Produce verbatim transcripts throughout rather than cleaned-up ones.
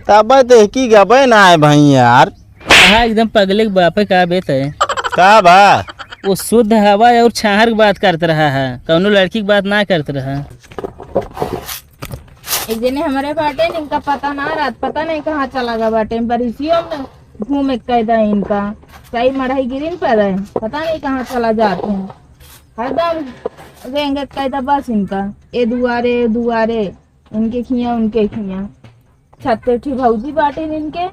तब तो की गबे ना है भाई यार। हाँ, एकदम पगले के बापे का बेत है। का बा? वो शुद्ध हवा और छाहर की बात करत रहा है, कौनो लड़की की बात ना करत रहा। एक जने हमारे बाटे न, इनका पता ना रहत, पता नहीं कहाँ चला गया बाटे। बरिसियों में घूमे कैदा इनका, चाहे मढ़ई गिरिन पर है, पता नहीं कहाँ चला जाते हैं। हरदम रेंगे कैदा बस इनका, ए दुआरे, ए दुआरे, इनके खिया, उनके खिया। छत्ते ठी भौजी बाटे इनके,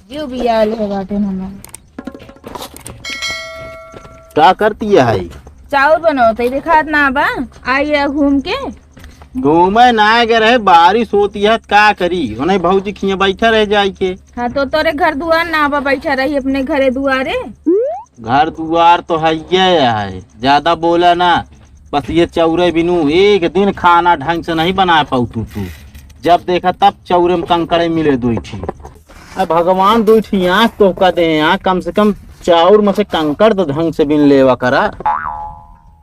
जीव बियाल है बाटे हमार। का करती है? चाउर बनावत है, देखात ना बा। आई है घूम के। घूमे ना गए रहे, बारिश होती है त का करी, उन्हें भौजी खिया बैठा रह जाई के। हाँ, तो तोरे घर दुआर ना बा, बैठा रही अपने घरे दुआरे। घर दुआर तो है ये है, ज्यादा बोला ना। बस ये चौरे बिनु एक दिन खाना ढंग से नहीं बना पाऊ तू, तू जब देखा तब चौरे में कंकड़े मिले दुई ठी। अब भगवान दुई ठी आँख तो का दे, यहाँ कम से कम चाउर में से कंकड़ तो ढंग से बिन लेवा करा।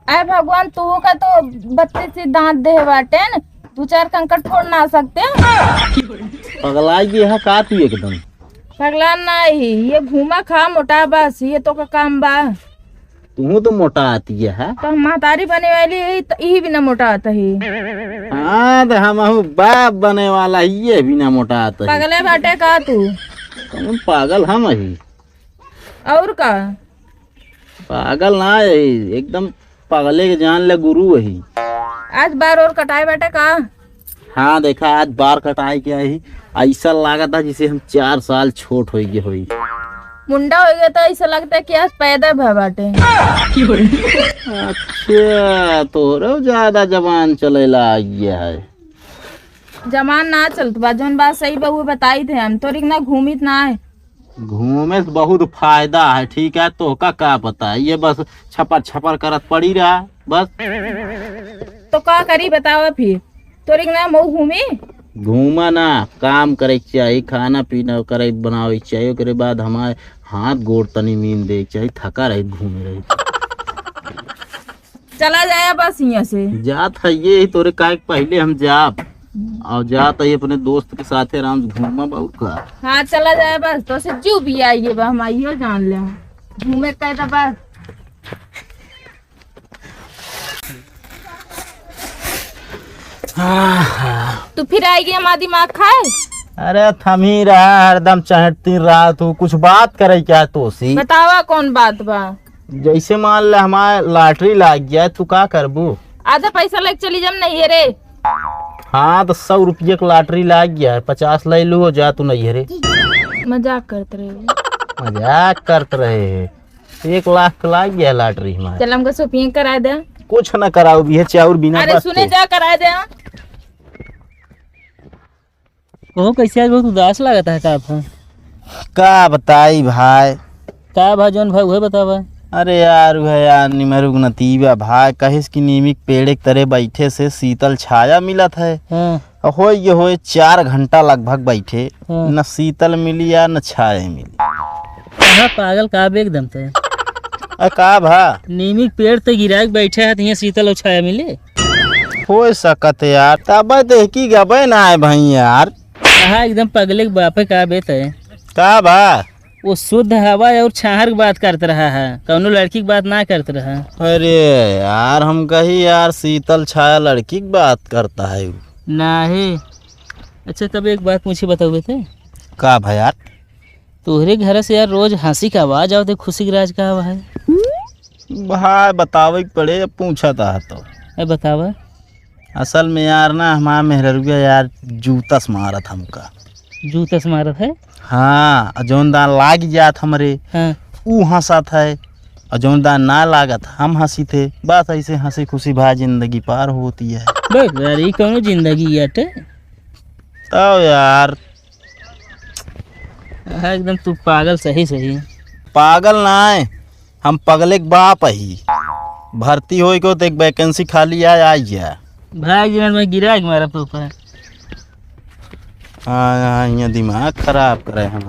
अरे भगवान, तू का तो बत्तीस ही दांत देह बाटे न, दो चार कंकड़ फोड़ ना सकते। पगलाई गई है का तू एकदम? पगला नहीं, ये घूमा खा मोटा बस, ये तो का काम बा। तू तो मोटा आती है। तो हम महतारी बने वाली है, तो यही बिना मोटा आता है। हाँ, तो हम बाप बने वाला है, ये बिना मोटा आता है। पगले बाटे का तू? कौन पागल हम ही? और का? पागल ना है, एकदम पगले के जान ले गुरु वही। आज बार और कटाए बाटे का? हाँ, देखा, आज बार कटाए के आई। ऐसा लागत है जैसे हम चार साल छोट हो गए होई। मुंडा हो गया तो ऐसा लगता है कि आज पैदा भा बाटे। अच्छा, तोरो ज्यादा जबान चलेला आ गया है। जबान ना चलत बा, जौन बात सही बा, वो बताई थे हम। तोरी के ना घूमित ना है। घूमे से बहुत फायदा है, ठीक है, तोहका का पता है, ये बस छपर छपर करत पड़ी रहा, बस। तो का करी बतावा फिर, तोरी के ना मऊ घूमी? घूमा ना, काम करे के चाही, खाना पीना करे, बनावे के चाही, ओकरे बाद हमारे हाथ गोड़ तनी मीन दे के चाही, थका रही, घूमे रही। चला जाया बस यहाँ से। जात है ये ही तोरे, काहे के पहले हम जाब। हम्म। और जात है अपने दोस्त के साथ आराम से घूमा बाबू का। हाँ, चला जाया बस, तो से जीव भी आइए बा, हम आइयो जान ले। घूमे के तो बस। आहा। तू फिर आई गई हमारा दिमाग खाए। अरे थमी रहा, हरदम चहटती रहा तू, कुछ बात करे क्या तोसी? बतावा कौन बात बा? जैसे मान ले हमार lottery लाग गया, तू का करबू? आधा पैसा लेके चली जाम नहीं है रे। हाँ, तो सौ रुपये के lottery लाग गया है, पचास ले लू, हो जा तू नहीं है रे। मजाक करत रहे। मजाक करत रहे है। एक लाख के लाग गया lottery हमार। चल हमका shopping करा दे। कुछ न कराऊ भी है, चाउर बिना अरे बस सुने के। जा करा दे। ओहो, कैसे आज बहुत उदास लागत है का भा? का बताई भाई? का भा जौन भा उहे बतावा। अरे यार, उहे यार, निमरुक नतीबा भाई, कहिस कि नीमी के पेड़े के तरे बैठे से शीतल छाया मिलत है। हाँ। और होए ये होए चार घंटा लगभग बैठे, हाँ। न शीतल मिली यार, न छाया मिली। कहाँ पागल का बे एकदम ते? आ का भा? नीमी के पेड़ ते गिरा के बैठे है, तो यहाँ शीतल और छाया मिले? हो सकत है यार, तब देखी गबे ना है भाई यार। कहा एकदम पगले के बापे का बेत है। का बा? वो शुद्ध हवा और छाहर की बात करत रहा है, कौनो लड़की की बात ना करत रहा। अरे यार, हम कही यार शीतल छाया लड़की की बात करता है उ। नाही। अच्छा, तब एक बात मुझे बताओ बेटे। का भा यार? तोहरे घर से यार रोज हंसी का आवाज आवत है, खुशी के राज का हवा है? भाई बतावे के पड़े, अब पूछत हा तो। ए, बतावा। असल में यार ना, हमार मेहररुआ यार जूता से मारत हमका। जूता से मारत है? हाँ, और जौन दान लाग जात हमरे, हाँ। ऊ हंसत है, और जौन दान ना लागत, हम हंसी थे। बस ऐसे हंसी खुशी भा जिंदगी पार होती है। बस यार, ये कौनो जिंदगी है टे? तब यार, हाँ, एकदम तू पागल सही सही। पागल ना है, हम पगले के बाप ही। भर्ती होई को तो एक vacancy खाली आय, आई जा। भाग जी, मैं गिरा के मारा तो ऊपर। हाँ, हाँ, यहाँ दिमाग खराब करे हम।